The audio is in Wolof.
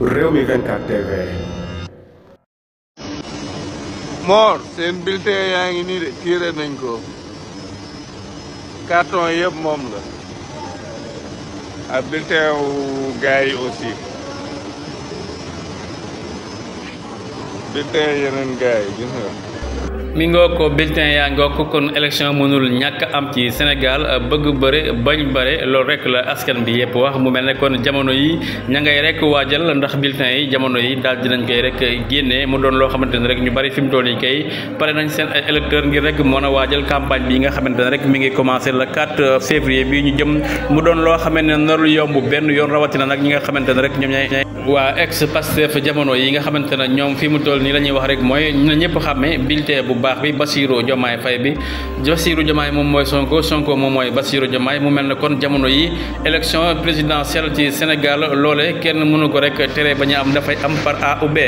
Rewmi 24 TV. Mor seen bulletin yaa ngi nii de tiré nañ ko carton yëpp moom la ak bulletin wu gars yi aussi bulletin yeneen gars yi gis nga. mi ngoo ko bulletin yaa ngoo ko kon élection mënul ñàkk am ci Sénégal bëgg bëre bañ bëre loolu rek la askan bi yëpp wax mu mel ne kon jamono yi ña ngay rek waajal ndax bulletin yi jamono yi daal dinañ koy rek génnee mu doon loo xamante ne rek ñu bari fi mu toll nii kay pare nañ seen ay électeurs ngir rek mën a waajal campagne bi nga xamante ne rek mi ngi commencé le 4 février bi ñu jëm mu doon loo xamante ne narul yomb benn yoon rawatina nag ñi nga xamante ne rek ñoom ñooy waa ex Pastef jamono yi nga xamante ne ñoom fi mu toll nii la ñuy wax rek mooy na ñëpp xàmmee bulletin bu baax bi Bassirou Diomaye Faye bi Bassirou Diomaye moom mooy Sonko moom mooy Bassirou Diomaye mu mel ne kon jamono yi élection présidentielle ci Sénégal loole kenn mënu ko rek tere bañ a am dafay am par A ou B.